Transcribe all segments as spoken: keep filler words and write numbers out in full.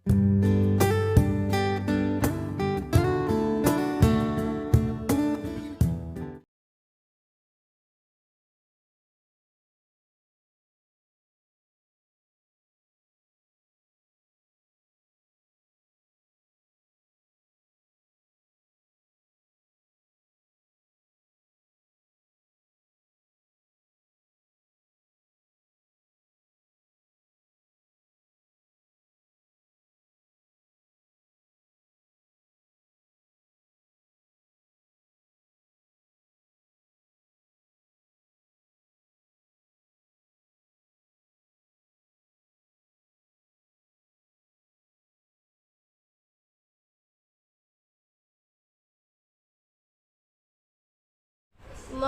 Mo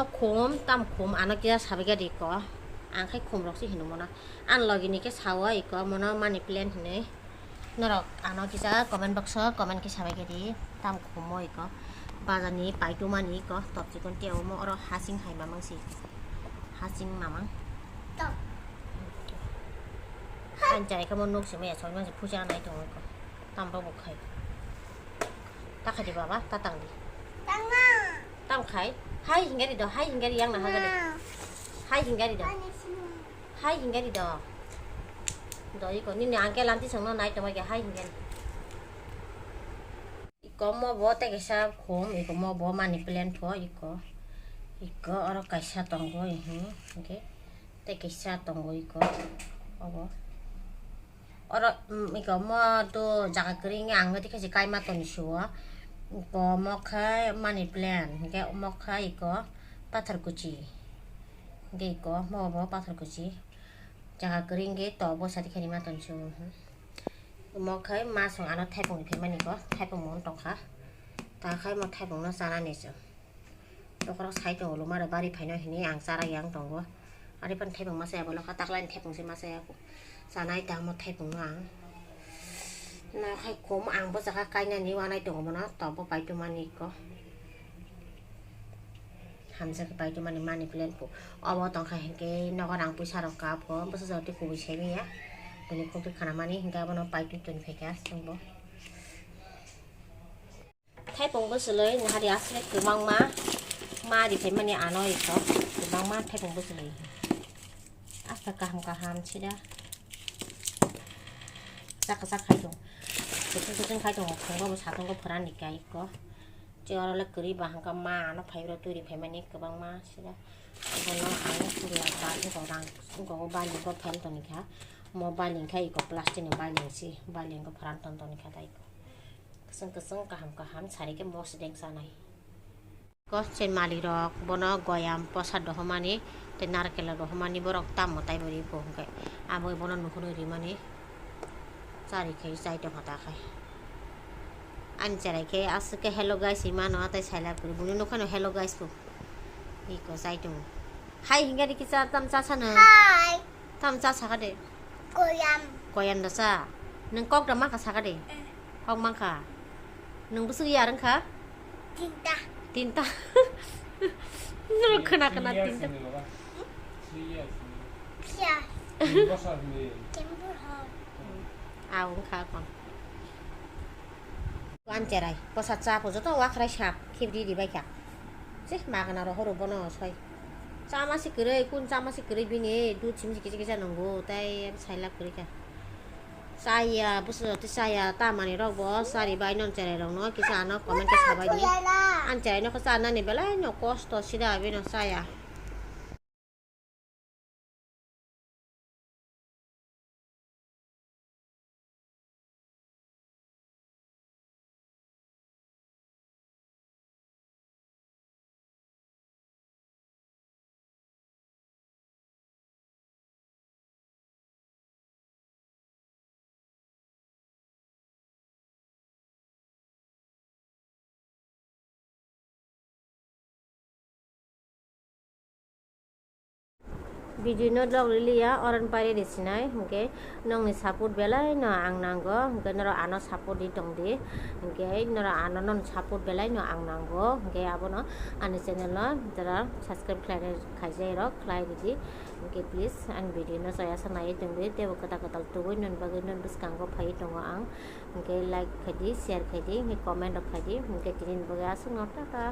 khum, tam khum, ano kisa sabai khe di ko. Ang khai khum rok se hino mono. Ang logi ni khe sao iko, mono money plant hinui. Norok ano kisa comment box o comment khe sabai khe di. Tam khum mo iko. Bazar ni paituma ni iko. Top chikon tei omo oro hasing hai mamang si. Hasing mamang. Top. Ang chai khe mo nuk simi ya, soi ma si puja nai tongo iko. Tam rok bo khai. Ta khai di baba, ta tang di. Tang na. Tam khai. Hai hingari do, hai hingari yang na hagari. Na. Hai hingari do. Ani sini. Hai hingari do. Do iko nini angke lamti songno nai tongma ge hai hingari. Iko mo bo tei kaisa khum, iko mo bo money plant pho iko. Iko oro kaisa tongo, mhm, hingke tei kaisa tongo iko. Obo. Oro, mm, iko mo to jaga kwrwi wngya ang nw tikhe se kaima toni sio. Iko mo khe money plant, hingke mo khe iko pathor kuchi. Hingke iko mo bo pathor kuchi. Jaga kwrwi wngkhe to bo sadi khe rima toni sio. Mo khe ma song ano thaipung ni phaimani ko, thaipung mo tongkha. Ta khai mo thaipung no chanani se. Bokhorok sai tongo, luma rok bari phaino hinui ang chara yang tongo. Ari pan thaipung masa ya, bono kha taklai ni thaipung se masa ya. Chanai tamo thaipung no ang. Na khai kom ang bo jaga kainani wanai tongo bono, to bo pai tumani ko. Hamjak pai tumani money plant po. Obo tongkha hinkhe nogo rang puisa rok kap ko, bwsa jati kubui semi ya. Bini khukti khana mani hinkhe abono pai twi twi phaikha chwngbo. Thaipung bwswlwi nahari aswk kwbangma ma ri phaimani ano ito kwbangma thaipung bwswlwi. Asta kaham kaham sida. Chak chak khai tong. Kuchung kuchung khai tong khungbo bo satung bo phoran ni kai ko. Che oro le kwrwi ba hangka ma ano phai ro twi ri phaimani kwbangma sida. Bono ang pura ba ungko rang ungko bo bali bo phan toni kha. Mo bali kha iko plastic ni bali si bali ko phoran ton toni kha tai ko. Kwchwng kwchwng kaham kaham sari khe mosdeng chanai. Ko chen malik rok bono goyam posat rohormani tei narkel rohormani borok tamo tai bo ri bo hwnkhe abo bono nuhurwi rimani chari khai chai tongkha ta khai. Ani cherai khe aswk khe hello guys hinmano tei sailak kwrwi buino nukhaino hello guys bo iko chai tongo. Hai hinga rikhe cha tam cha sano. Hai. Tam cha sakha de. Koyam. Koyam da cha. Nwng kok da mankha sakha de. Eh. Kok mankha. Nwng bwswk yar wngkha? Tinta. Tinta. Norok khna khna tinta. Phiya. Kembur hor. Aw wngkha kon. Wan cherai. Posa cha po joto wakhrai sak khibri ribai kha. Sih, magana rohoro bono soi. Chama si kwrwi, kun chama si kwrwi bini, dud simi si kisa kisa nungo, tei sailak kwrwi kha. Chaya, bwswk twi chaya, tamani rok bo chari bai non cherai rok no, kisa ano comment khe sabai di. An cherai no khe chanani belai no kosto sida bini chaya. Video no log riliya oran pari risinai, hingke nongni support belai no ang nango, hingke norok ano support di tong di, hingke norok ano non support belai no ang nango, hingke abono ani channel no jara subscribe khlainai khaijai rok khlai ridi, hingke please ani video no chaya sa nai tong di, tebo kwtal kwtal tubui non bagwi non bwskango phai tongo ang, hingke like khaidi, share khaidi, hingke comment rok khaidi, hingke tini ni bagwi aswk no tata.